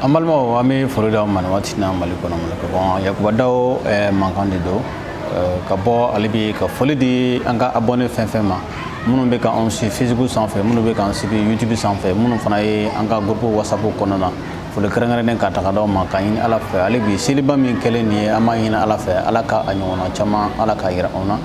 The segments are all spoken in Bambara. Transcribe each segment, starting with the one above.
An balimaw, an bɛ foli d'aw ma nin waati na Mali kɔnɔ, Mali kɔ. Yakuba Daw mankan de don ka bɔ. Ale bi ka foli di an ka abonné fɛn fɛn ma, minnu bɛ ka anw suivre Facebook sanfɛ, minnu bɛ k'an suivre YouTube sanfɛ, minnu fana ye an ka groupe WhatsApp kɔnɔna na. Foli kɛrɛnkɛrɛnnen ka taga d'aw ma, ka ɲini Ala fɛ ale bi seliba min kɛlen nin ye, an b'a ɲini Ala fɛ, Ala ka a ɲɔgɔnna caman, Ala k'a yira anw na,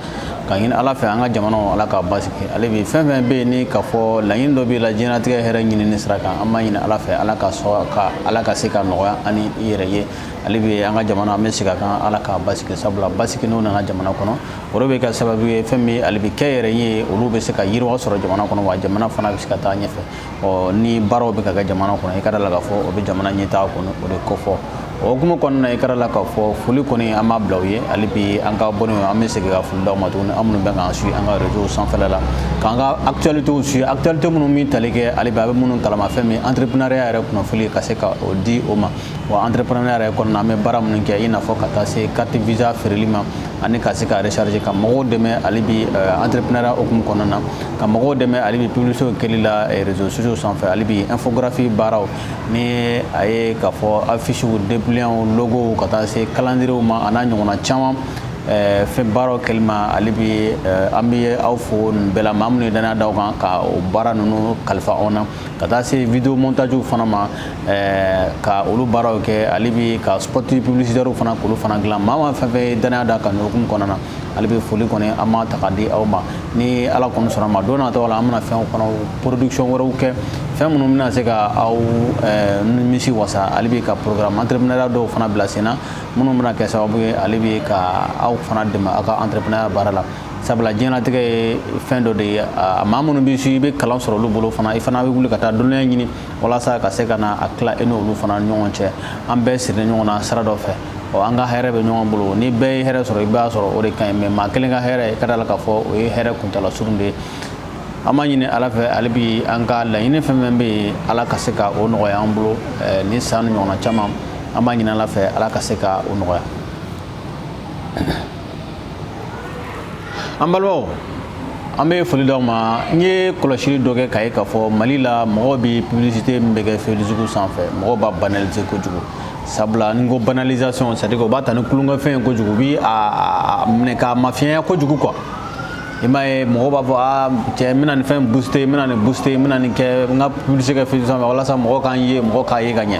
ka ɲini Ala fɛ an ka jamanaw, Ala k'a basigi. Ale bi fɛn fɛn bɛ yen ni k'a fɔ laɲini dɔ b'i la diɲɛlatigɛ hɛrɛ ɲinini sira kan, an b'a ɲini Ala fɛ, Ala ka sɔn ka Ala ka se ka nɔgɔya ani i yɛrɛ ye. Ale bi an ka jamana, an bɛ segin a kan, Ala k'a basigi, sabula basigi n'o nana jamana kɔnɔ, o de bɛ kɛ sababu ye fɛn min ale bi kɛ yɛrɛ ye, olu bɛ se ka yiriwa sɔrɔ jamana kɔnɔ, wa jamana fana bɛ se ka taa ɲɛfɛ. Ɔ ni baaraw bɛ ka kɛ jamana kɔnɔ, i ka da la k'a fɔ o bɛ jamana ɲɛtaga kɔnɔ, o de kofɔ. O hukumu kɔnɔna na, i ka da la k'a fɔ foli kɔni an b'a bila u ye. Hali bi an ka abonné, an bɛ segin ka foli d'aw ma tuguni, an minnu bɛ k'an suivre an ka réseau sanfɛla la, k'an ka actualités suivre, actualité minnu min tali kɛ hali bi a bɛ minnu kalama, fɛn min entrepreneuriat yɛrɛ kunnafoni ka se ka o di o ma. Wa entrepreneuriat yɛrɛ kɔnɔna, an bɛ baara minnu kɛ, i n'a fɔ ka taa se carte Visa feereli ma ani ka se ka recharger, ka mɔgɔw dɛmɛ hali bi entrepreneuriat hukumu kɔnɔna na, ka mɔgɔw dɛmɛ hali bi publicité kɛli la réseaux sociaux sanfɛ, hali bi infographie baaraw ni a ye k'a fɔ affiches, dépliants, logo, ka taa se calendrier ma, a n'a ɲɔgɔnna caman, fɛn baaraw kɛli ma. Hali bi an bɛ aw fo nin bɛɛ la, maa minnu ye danaya d'aw kan ka o baara ninnu kalifa anw na, ka taa se vidéo montage fana ma, ka olu baaraw kɛ, hali bi ka spot publicitaire fana k'olu fana dilan. Maa maa fɛn fɛn ye danaya d'a kan nin hukumu kɔnɔna na, hali bi foli kɔni an b'a ta k'a di aw ma. Ni Ala kɔni sɔnna ma, don nataw la, an bɛna fɛnw kɔnɔ production wɛrɛw kɛ, fɛn minnu bɛna se ka aw nimisi wasa. Hali bi ka programme entrepreneuriat dɔw fana bila sen na, minnu bɛna kɛ sababu ye hali bi ka aw fana dɛmɛ aw ka entrepreneuriat baara la, sabula diɲɛlatigɛ ye fɛn dɔ de ye, a maa minnu bɛ su, i bɛ kalan sɔrɔ olu bolo fana, i fana bɛ wuli ka taa dɔnniya ɲini walasa ka se ka na a tila e n'olu fana ɲɔgɔn cɛ. An bɛɛ sirilen ɲɔgɔn na sira dɔ fɛ. Ɔ an ka hɛrɛ bɛ ɲɔgɔn bolo. Ni bɛɛ ye hɛrɛ sɔrɔ, i b'a sɔrɔ o de ka ɲi. Mais maa kelen ka hɛrɛ, i ka da la k'a fɔ o ye hɛrɛ kuntala surun de ye. An b'a ɲini Ala fɛ hali bi an ka laɲini fɛn fɛn bɛ yen, Ala ka se ka o nɔgɔya an bolo ni san ni ɲɔgɔnna caman. An b'a ɲini Ala fɛ, Ala ka se ka o nɔgɔya. An balimaw, an bɛ foli d'aw ma. N ye kɔlɔsili dɔ kɛ k'a ye k'a fɔ Mali la, mɔgɔw bɛ publicité min bɛ kɛ Facebook sanfɛ, mɔgɔw b'a banaliser kojugu. Sabula ni n ko banalisation, c'est à dire que u b'a ta ni tulonkɛfɛn ye kojugu, u bi a minɛ k'a mafiɲɛya kojugu quoi. I m'a ye, mɔgɔw b'a fɔ: aa cɛ, n bɛna nin fɛn booster, n bɛna nin booster, n bɛna nin kɛ, n ka publicité kɛ Facebook sanfɛ walasa mɔgɔw k'an ye, mɔgɔw k'a ye ka ɲɛ.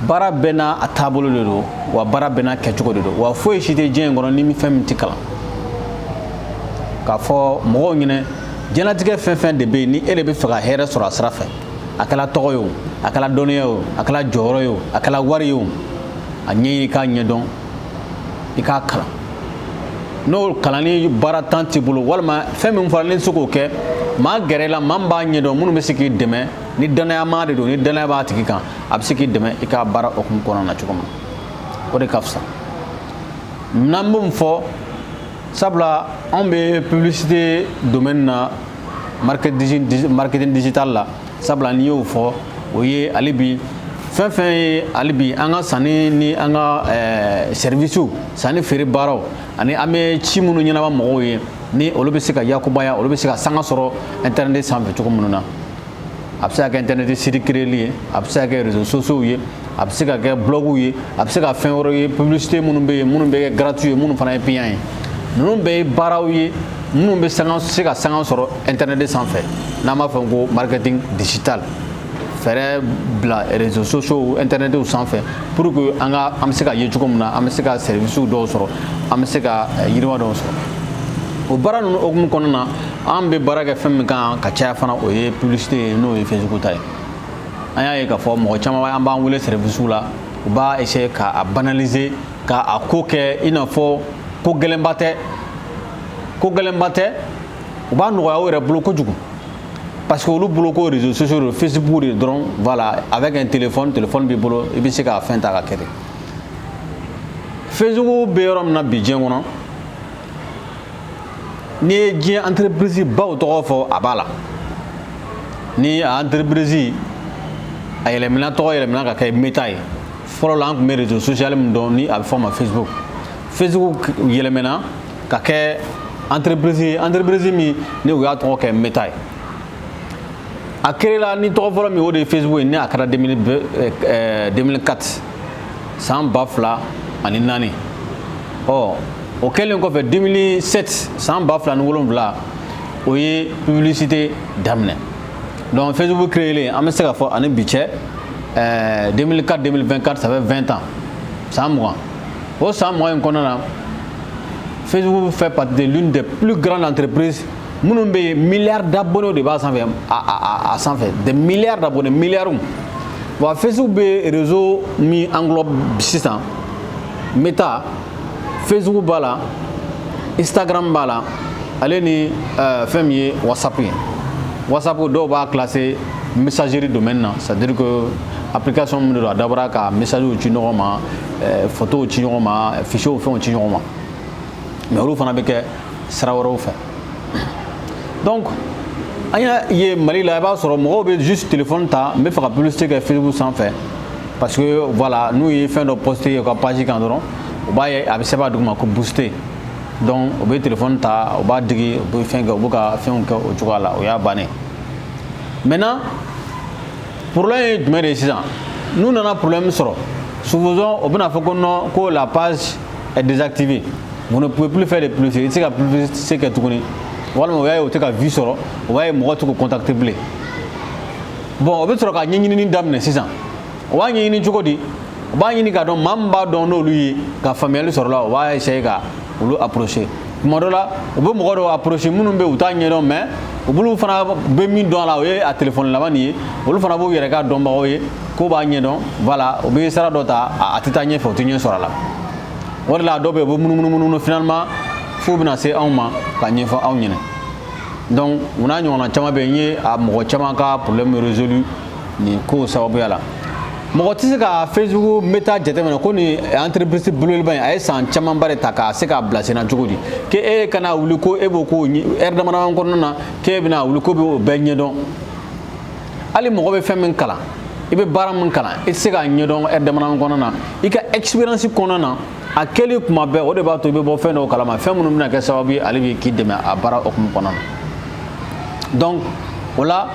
Baara bɛɛ n'a a taabolo de don, wa baara bɛɛ n'a kɛcogo de don, wa foyi si tɛ diɲɛ in kɔnɔ ni fɛn min tɛ kalan. K'a fɔ mɔgɔw ɲɛna, diɲɛlatigɛ fɛn fɛn de bɛ yen, ni e de bɛ fɛ ka hɛrɛ sɔrɔ a sira fɛ, a kɛra tɔgɔ ye o, a kɛra dɔnniya ye o, a kɛra jɔyɔrɔ ye o, a kɛra wari ye o, a ɲɛɲini k'a ɲɛdɔn, i k'a kalan. N'o kalanni baara tan t'i bolo, walima fɛn min fɔra n'i tɛ se k'o kɛ, maa gɛrɛ i la, maa min b'a ɲɛdɔn, minnu bɛ se k'i dɛmɛ, ni danaya de don, ni danaya b'a tigi kan, a bɛ se k'i dɛmɛ i ka baara hukumu kɔnɔna na cogo min na, o de ka fisa. N'an b'o fɔ, sabula anw bɛ publicité domaine na, marketing digital la, sabula n'i y'o fɔ, o ye hali bi fɛn fɛn ye, hali bi an ka sanni ni an ka services sanni feere baaraw, ani an bɛ ci minnu ɲɛnabɔ mɔgɔw ye, ni olu bɛ se ka yakubaya, olu bɛ se ka sanga sɔrɔ internet sanfɛ cogo minnu na. A bɛ se ka kɛ internet site créer ye, a bɛ se ka kɛ réseaux sociaux ye, a bɛ se ka kɛ blog ye, a bɛ se ka fɛn wɛrɛw ye, publicité minnu bɛ yen, minnu bɛ kɛ gratuit ye, minnu fana ye payant ye. Ninnu bɛɛ ye baaraw ye minnu bɛ sanga se ka sanga sɔrɔ internet sanfɛ, n'an b'a fɔ ko marketing digital, fɛɛrɛ bila réseaux sociaux, internet sanfɛ, pour que an ka an bɛ se ka ye cogo min na, an bɛ se ka services dɔw sɔrɔ, an bɛ se ka yiriwa dɔw sɔrɔ. O baara ninnu hukumu kɔnɔna na, an bɛ baara kɛ fɛn min kan ka caya fana, o ye publicité ye, n'o ye Facebook ta ye. An y'a ye k'a fɔ mɔgɔ caman, an b'an wele service la, u b'a essayer k'a banaliser, k'a ko kɛ i n'a fɔ ko gɛlɛnba tɛ, ko gɛlɛnba tɛ. U b'a nɔgɔya u yɛrɛ bolo kojugu, parce que olu bolo ko réseaux sociaux de, Facebook de dɔrɔn, voilà, avec un téléphone, téléphone b'i bolo, i bɛ se ka fɛn ta ka kɛ ten. Facebook bɛ yɔrɔ min na bi diɲɛ kɔnɔ, n'i ye diɲɛ entreprise baw tɔgɔ fɔ, a b'a la. Ni a entreprise a yɛlɛmina, tɔgɔ yɛlɛmina ka kɛ Meta ye. Fɔlɔ la, an tun bɛ réseau social min dɔn, ni a bɛ fɔ o ma Facebook, Facebook yɛlɛmina ka kɛ entreprise ye, entreprise min ni u y'a tɔgɔ kɛ Meta ye. A créé la ni tɔgɔ fɔlɔ min, o de ye Facebook ye, ni a kɛra 2004, san 2004. Ɔ, o kɛlen kɔfɛ, 2007, san 2007, o ye publicité daminɛ. Donc Facebook créé, an bɛ se k'a fɔ ani bi cɛ, 2004, 2024, ça fait 20 ans, san 20. O san 20 in kɔnɔna na, Facebook fait partie de l'une des plus grandes entreprises minnu bɛ yen, milliards d'abonnés de b'a sanfɛ, a sanfɛ, des milliards d'abonnés, milliards. Wa Facebook bɛ réseau min englobe sisan, Meta, Facebook b'a la, Instagram b'a la, ale ni fɛn min ye WhatsApp ye. WhatsApp, dɔw b'a classer messagerie domaine na, c'est à dire que application min don, a dabɔra ka message ci ɲɔgɔn ma, photos ci ɲɔgɔn ma, fichiers, fɛnw ci ɲɔgɔn ma, mais olu fana bɛ kɛ sira wɛrɛw fɛ. Donc an y'a ye Mali la, i b'a sɔrɔ mɔgɔw bɛ juste téléphone ta, n bɛ fɛ ka publicité kɛ Facebook sanfɛ, parce que voilà, n'u ye fɛn dɔ poster u ka page kan dɔrɔn, u b'a ye a bɛ sɛbɛn a duguma ko booster. Donc u bɛ téléphone ta, u b'a digi, u bɛ fɛn kɛ, u bɛ ka fɛnw kɛ o cogoya la, o y'a bannen. Maintenant, problème ye jumɛn de ye sisan? N'u nana problème sɔrɔ, supposons o bɛna fɔ ko non, ko la page est désactivée, vous ne pouvez plus faire de publicité, i tɛ se ka publicité kɛ tuguni, walima o y'a ye o tɛ ka vue sɔrɔ, o b'a ye mɔgɔ tɛ k'o contacter bilen. Bon, o bɛ sɔrɔ ka ɲɛɲinini daminɛ sisan. O b'a ɲɛɲini cogo di? O b'a ɲini k'a dɔn maa min b'a dɔn n'olu ye, ka faamuyali sɔrɔ la, o b'a essayer ka olu approcher. Tuma dɔ la, u bɛ mɔgɔ dɔw approcher minnu bɛ yen, u t'a ɲɛdɔn, mais olu fana bɛ min dɔn a la, o ye a téléphone laban nin ye. Olu fana b'u yɛrɛ ka dɔnbagaw ye k'o b'a ɲɛdɔn. Voilà, u bɛ sira dɔ ta, a tɛ taa ɲɛfɛ, u tɛ ɲɛ sɔrɔ a la. O de la, a dɔw bɛ yen, u bɛ munumunu munumunu, finalement f'u bɛna se anw ma ka ɲɛfɔ anw ɲɛna. Donc o n'a ɲɔgɔnna caman bɛ yen. N ye a mɔgɔ caman ka problème résolu nin kow sababuya la. Mɔgɔ tɛ se ka Facebook Meta jateminɛ ko nin entreprise belebeleba in, a ye san camanba de ta k'a se k'a bila sen na cogo di, k'e e kana wuli ko e b'o ko heure dama dama kɔnɔna na, k'e bɛna wuli ko b'o bɛɛ ɲɛdɔn. Hali mɔgɔ bɛ fɛn min kalan, i bɛ baara min kalan, i tɛ se k'a ɲɛdɔn heure dama dama kɔnɔna na. I ka expérience kɔnɔna na, a kɛli kuma bɛɛ, o de b'a to i bɛ bɔ fɛn dɔw kalama, fɛn minnu bɛna kɛ sababu ye ale bɛ k'i dɛmɛ a baara hukumu kɔnɔna na. Donc o la,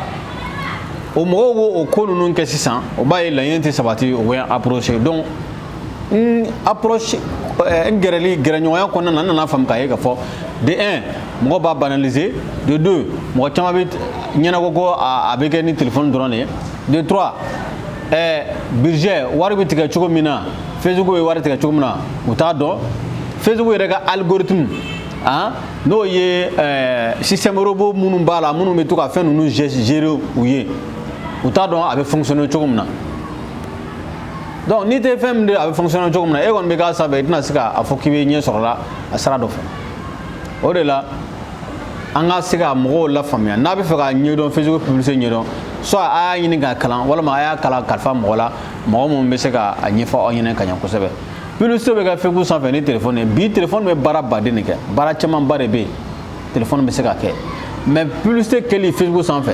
o mɔgɔw b'o o ko ninnu kɛ sisan, o b'a ye laɲini tɛ sabati, o bɛ approcher. Donc n approche, n gɛrɛli gɛrɛɲɔgɔnya kɔnɔna na, n nana faamu k'a ye k'a fɔ, de un, mɔgɔ b'a banaliser, de deux, mɔgɔ caman bɛ ɲɛnabɔ ko a bɛ kɛ ni téléphone dɔrɔn de ye, de trois, budget, wari bɛ tigɛ cogo min na, Facebook bɛ wari tigɛ cogo min na, u t'a dɔn. Facebook yɛrɛ ka algorithme, ah, n'o ye système robot minnu b'a la, minnu bɛ to ka fɛn ninnu gérer u ye, u t'a dɔn a bɛ fonctionner cogo min na. Donc n'i tɛ fɛn min de a bɛ fonctionner cogo min na, e kɔni bɛ k'a sanfɛ, i tɛna se k'a fɔ k'i bɛ ɲɛ sɔrɔ la a sira dɔ fɛ. O de la, an ka se ka mɔgɔw lafaamuya, n'a bɛ fɛ ka ɲɛdɔn, Facebook publicité ɲɛdɔn, soit a y'a ɲini k'a kalan, walima a y'a kalan kalifa mɔgɔ la, mɔgɔ minnu bɛ se ka a ɲɛfɔ aw ɲɛna ka ɲɛ kosɛbɛ. Publicité bɛ kɛ Facebook sanfɛ ni téléphone ye. Bi, téléphone bɛ baara baden de kɛ, baara camanba de bɛ yen téléphone bɛ se ka kɛ. Mais publicité kɛli Facebook sanfɛ,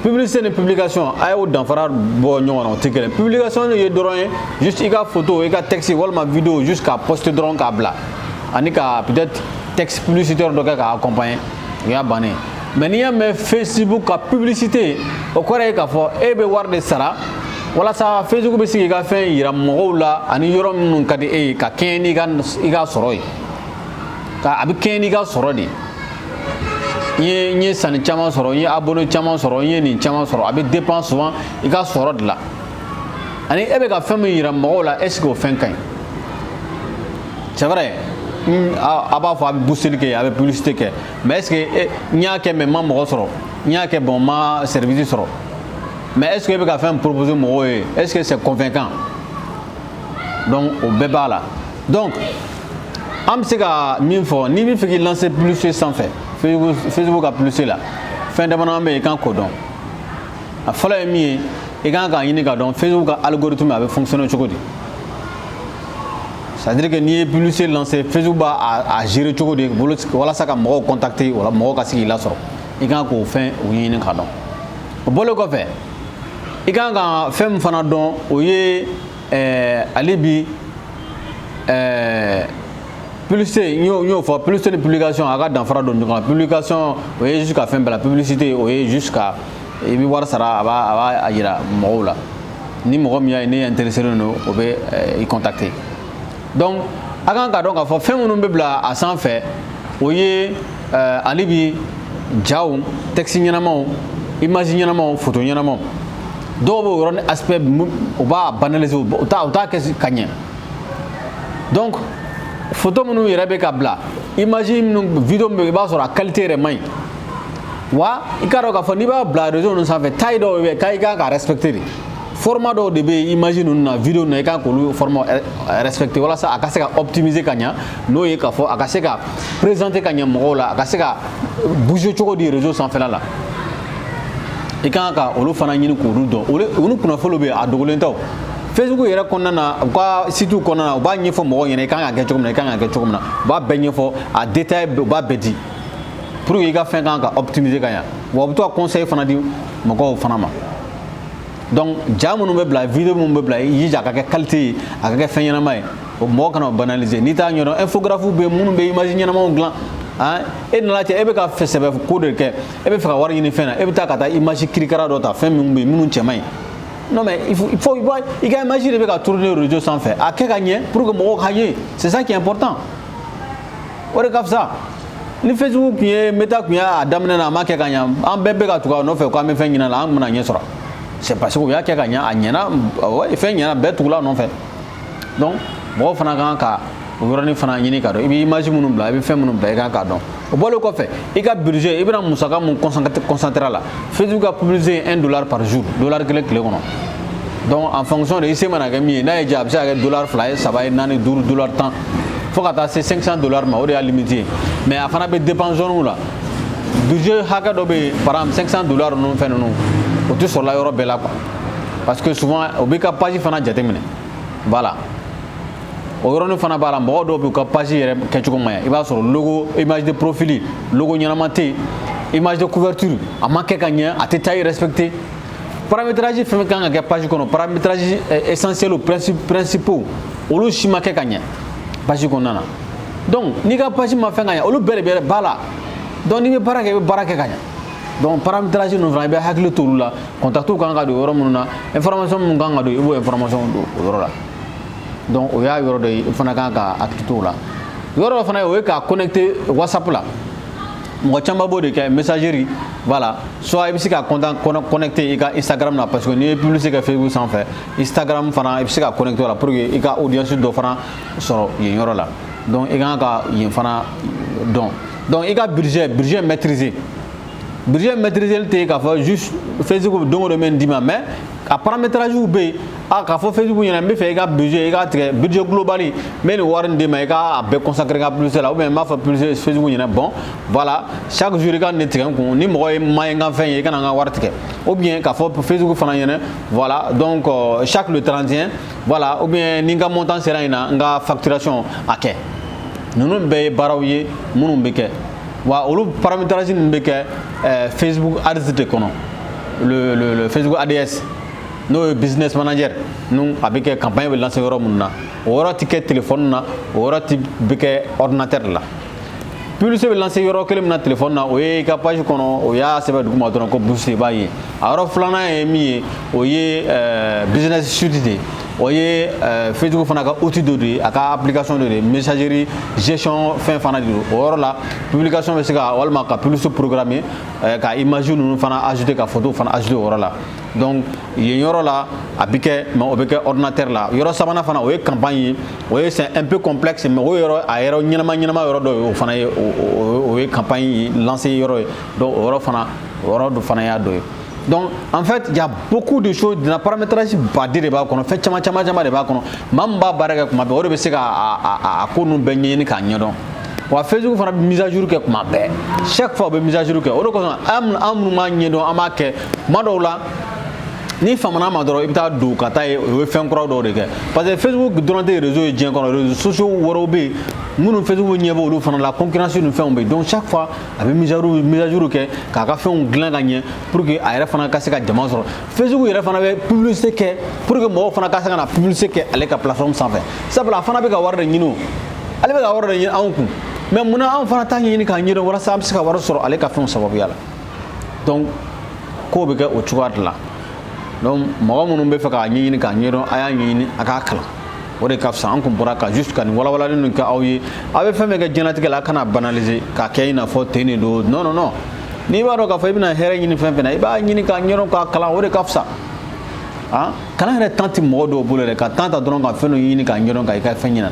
publicité ni publication, a y'o danfara bɔ ɲɔgɔn na, o tɛ kelen. Publication ye dɔrɔn ye juste i ka photo, i ka texte walima vidéo, juste k'a poster dɔrɔn k'a bila, ani ka peut-être texte publicitaire dɔ kɛ k'a accompagner, o y'a bannen. Mais n'i y'a mɛn Facebook ka publicité, o kɔrɔ ye k'a fɔ e bɛ wari de sara walasa Facebook bɛ se k'i ka fɛn yira mɔgɔw la, ani yɔrɔ minnu ka di e ye, ka kɛɲɛ n'i ka i ka sɔrɔ ye, ka a bɛ kɛɲɛ n'i ka sɔrɔ de ye. N ye sanni caman sɔrɔ, n ye abonné caman sɔrɔ, n ye nin caman sɔrɔ, a bɛ dépend souvent i ka sɔrɔ de la, ani e bɛ ka fɛn min yira mɔgɔw la, est ce que o fɛn ka ɲi? C'est vrai, a b'a fɔ a bɛ boosteli kɛ, a bɛ publicité kɛ, mais est ce que n y'a kɛ, mais n ma mɔgɔ sɔrɔ, n y'a kɛ, bon, n ma service sɔrɔ, mais est ce que e bɛ ka fɛn proposer mɔgɔw ye, est ce que c'est convaincant? Donc o bɛɛ b'a la. Donc an bɛ se ka min fɔ, n'i bɛ fɛ k'i lancer publicité sanfɛ, Facebook ka publicité la, fɛn damadama bɛ yen i kan k'o dɔn. A fɔlɔ ye min ye, i kan k'a ɲini k'a dɔn Facebook ka algorithme a bɛ fonctionner cogo di, c'est à dire que n'i ye publicité lancer, Facebook b'a a gérer cogo di walasa ka mɔgɔw contacter, wala mɔgɔw ka se k'i lasɔrɔ. I kan k'o fɛn o ɲini k'a dɔn. O bɔlen kɔfɛ, i kan ka fɛn min fana dɔn, o ye ale bi publicité, n y'o fɔ, publicité ni publication, a ka danfara don ɲɔgɔn na. Publication, o ye juste ka fɛn bila, publicité, o ye juste ka I bɛ wari sara, a b'a yira mɔgɔw la. Ni mɔgɔ min y'a ye ne intéressé don, o bɛ i contacter. Donc a kan k'a dɔn k'a fɔ fɛn minnu bɛ bila a sanfɛ, o ye ale bi jaw, texte ɲɛnamaw, image ɲɛnamaw, photo ɲɛnamaw. Dɔw b'o yɔrɔnin aspect, u b'a banaliser, u t'a kɛ ka ɲɛ. Donc photo minnu yɛrɛ bɛ ka bila, image minnu, vidéo min bɛ, i b'a sɔrɔ a qualité yɛrɛ man ɲi. Wa i k'a dɔn k'a fɔ n'i b'a bila réseau ninnu sanfɛ, taille dɔw bɛ yen k'a i kan ka respecter de. Format dɔw de bɛ yen, image ninnu na, vidéo ninnu na, i kan k'olu format respecter walasa a ka se ka optimiser ka ɲɛ. N'o ye k'a fɔ a ka se ka présenter ka ɲɛ mɔgɔw la, a ka se ka bouger cogo di réseau sanfɛla la. I kan ka olu fana ɲini k'olu dɔn. Olu kunnafoniw bɛ yen, a dogolen tɛ o. Facebook yɛrɛ kɔnɔna na, u ka site kɔnɔna na, u b'a ɲɛfɔ mɔgɔw ɲɛna i kan ka kɛ cogo min na, i kan ka kɛ cogo min na. U b'a bɛɛ ɲɛfɔ, a détail, u b'a bɛɛ di pour que i ka fɛn kan ka optimiser ka ɲɛ. Wa u bɛ to ka conseil fana di mɔgɔw fana ma. Donc ja minnu bɛ bila, vidéo minnu bɛ bila, i jija a ka kɛ qualité ye, a ka kɛ fɛn ɲɛnama ye. O mɔgɔ kana o banaliser. N'i t'a ɲɛdɔn, infographe bɛ yen minnu bɛ image ɲɛnamaw dilan. Han, e nana cɛ, e bɛ ka sɛbɛ ko de kɛ, e bɛ fɛ ka wari ɲini fɛn na, e bɛ taa ka taa image kirikara dɔ ta, fɛn minnu bɛ yen minnu cɛ man ɲi. Non mais il faut i ka image de bɛ ka tourner réseau sanfɛ, a kɛ ka ɲɛ pour que mɔgɔw ka ye. C'est ça qui est important, o de ka fisa. Ni Facebook tun ye, Meta tun y'a daminɛ na, a ma kɛ ka ɲɛ, an bɛɛ bɛ ka tugu a nɔfɛ k'an bɛ fɛn ɲini a la, an bɛna ɲɛ sɔrɔ. C'est parce que u y'a kɛ ka ɲɛ, a ɲɛna, fɛn ɲɛna, bɛɛ tugula a nɔfɛ. Donc mɔgɔw fana kan ka o yɔrɔnin fana ɲini ka dɔn. I bɛ image minnu bila, i bɛ fɛn minnu bila, i kan k'a dɔn. O bɔlen kɔfɛ, i ka budget, i bɛna musaka mun concentré a la. Facebook ka publicité ye 1 dollar par jour, dollar 1 tile kɔnɔ. Donc en fonction de i se mana kɛ min ye, n'a ye diya, a bɛ se ka kɛ dollar 2 ye, 3 ye, 4, 5, dollar 10, fo ka taa se 500 dollars ma. O de y'a limite ye. Mais a fana bɛ dépend zone la. Budget hakɛ dɔ bɛ yen, par exemple 500 dollars ninnu, fɛn ninnu, o tɛ sɔrɔla yɔrɔ bɛɛ la quoi, parce que souvent o b'i ka page fana jateminɛ. Voilà, o yɔrɔnin fana b'a la. Mɔgɔ dɔw bɛ u ka page yɛrɛ kɛcogo man ɲi. I b'a sɔrɔ logo, image de profil, logo ɲɛnama tɛ yen, image de couverture a ma kɛ ka ɲɛ, a tɛ taille respecter. Paramétrage fɛn fɛn kan ka kɛ page kɔnɔ, paramétrage essentiel, principaux, olu si ma kɛ ka ɲɛ page kɔnɔna na. Donc n'i ka page ma fɛn ka ɲɛ, olu bɛɛ de bɛ ba la. Donc n'i bɛ baara kɛ, i bɛ baara kɛ ka ɲɛ. Donc paramétrage ninnu fana, i bɛ hakili to olu la. Contact kan ka don yɔrɔ minnu na, information minnu kan ka don, i b'o information don o yɔrɔ la. Donc o y'a yɔrɔ dɔ ye, i fana kan ka hakili to o la. Yɔrɔ dɔ fana ye, o ye k'a connecter WhatsApp la. Mɔgɔ caman b'o de kɛ, messagerie. Voilà, soit i bɛ se ka connecter i ka Instagram na, parce que n'i ye publicité kɛ Facebook sanfɛ, Instagram fana i bɛ se ka connecter o la pour que i ka audience dɔ fana sɔrɔ yen yɔrɔ la. Donc i kan ka yen fana dɔn. Donc i ka budget maîtriser. Budget maîtriser tɛ k'a fɔ juste Facebook don o don bɛ nin d'i ma, mais a paramétrage bɛ yen. A k'a fɔ Facebook ɲɛna, n bɛ fɛ i ka budget, i k'a tigɛ budget global, n bɛ nin wari in d'e ma, i k'a bɛɛ consacrer n ka publicité la. Ou bien n b'a fɔ publicité Facebook ɲɛna, bon voilà, chaque jour i ka nin tigɛ n kun, ni mɔgɔ ye ma ye n ka fɛn ye, i kana n ka wari tigɛ. Ou bien k'a fɔ Facebook fana ɲɛna, voilà, donc chaque le 31, voilà, ou bien ni n ka montant sera yen na, n ka facturation a kɛ. Ninnu bɛɛ ye baaraw ye minnu bɛ kɛ. Wa olu paramétrage ninnu bɛ kɛ Facebook Ads de kɔnɔ, le Facebook Ads, n'o ye business manager nu. A bɛ kɛ campagne bɛ lancer yɔrɔ minnu na, o yɔrɔ tɛ kɛ téléphone na, o yɔrɔ tɛ bɛ kɛ ordinateur de la. Publicité bɛ lancer yɔrɔ kelen min na téléphone na, o ye i ka page kɔnɔ, o y'a sɛbɛn duguma dɔrɔn ko boost, i b'a ye. A yɔrɔ filanan ye min ye, o ye business suite de ye. O ye Facebook fana ka outil dɔ de ye, a ka application dɔ de ye, messagerie gestion fɛn fana de don. O yɔrɔ la, publication bɛ se ka, walima ka publicité programmer, ka image ninnu fana ajouter, ka photo fana ajouter o yɔrɔ la. Donc yen yɔrɔ la a bɛ kɛ, mais o bɛ kɛ ordinateur la. Yɔrɔ sabanan fana, o ye campagne ye. O ye, c'est un peu complexe, mais o yɔrɔ, a yɔrɔ ɲɛnama ɲɛnama yɔrɔ dɔ ye, o fana ye, o ye campagne lancer yɔrɔ ye. Donc o yɔrɔ fana, o yɔrɔ dɔ fana y'a dɔ ye. Donc en fait, il y a beaucoup de choses dans paramétrage baden de b'a kɔnɔ, fɛn caman caman caman de b'a kɔnɔ. Maa min b'a baara kɛ kuma bɛɛ, o de bɛ se ka a ko ninnu bɛɛ ɲɛɲini k'a ɲɛdɔn. Wa Facebook fana bɛ mise à jour kɛ kuma bɛɛ, chaque fois u bɛ mise à jour kɛ. O de kosɔn an minnu b'a ɲɛdɔn, an b'a kɛ. Kuma dɔw la, ni famana ma dɔrɔn, i bɛ taa don ka taa ye, o ye fɛn kura dɔw de kɛ, parce que Facebook dɔrɔn tɛ réseau ye diɲɛ kɔnɔ. Réseaux sociaux wɛrɛw bɛ yen minnu Facebook ɲɛ bɛ olu fana la, concurrence ni fɛnw bɛ yen. Donc chaque fois a bɛ mise à jour kɛ k'a ka fɛnw dilan ka ɲɛ pour que a yɛrɛ fana ka se ka jama sɔrɔ. Facebook yɛrɛ fana bɛ publicité kɛ pour que mɔgɔw fana ka se ka na publicité kɛ ale ka plateforme sanfɛ, sabula a fana bɛ ka wari de ɲini. O ale bɛ ka wari de ɲini anw kun, mais munna anw fana t'a ɲɛɲini k'a ɲɛdɔn walasa an bɛ se ka wari sɔrɔ ale ka fɛnw sababuya la? Donc Kow bɛ kɛ o cogoya de la. Donc mɔgɔ minnu bɛ fɛ k'a ɲɛɲini k'a ɲɛdɔn, a y'a ɲɛɲini, a k'a kalan, o de ka fisa. An kun bɔra ka juste ka nin walawalali ninnu kɛ aw ye. Aw bɛ fɛn fɛn kɛ diɲɛlatigɛ la, a kana banaliser k'a kɛ i n'a fɔ ten de don. Non, non, non. N'i b'a dɔn k'a fɔ i bɛna hɛrɛ ɲini fɛn fɛn na, i b'a ɲini k'a ɲɛdɔn, k'a kalan, o de ka fisa. Ah, kalan yɛrɛ temps tɛ mɔgɔ dɔw bolo yɛrɛ, ka temps ta dɔrɔn ka fɛn dɔ ɲini k'a ɲɛdɔn, ka i ka fɛn ɲina.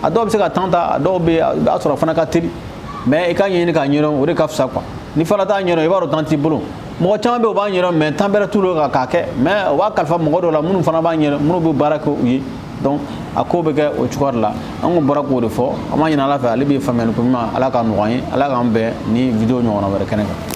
A dɔw bɛ se ka temps ta, a dɔw bɛ yen, i b'a sɔrɔ fana ka teli, mais i ka ɲɛɲini k'a ɲɛdɔn, o de ka fisa quoi. Ni fana t'a ɲɛdɔn, i b'a dɔn temps t'i bolo. Mɔgɔ caman bɛ yen, o b'a ɲɛdɔn, mais temps bɛrɛ t'u bolo k'a kɛ, mais o b'a kalifa mɔgɔ dɔw la minnu fana b'a ɲɛdɔn, minnu bɛ baara kɛ u ye. Donc a ko bɛ kɛ o cogoya de la. An kun bɔra k'o de fɔ. An b'a ɲini Ala fɛ, ale bɛ faamuyali ko ɲuman, Ala ka nɔgɔya an ye. Ala k'an bɛn ni vidéo ɲɔgɔnna wɛrɛ kɛnɛ kan.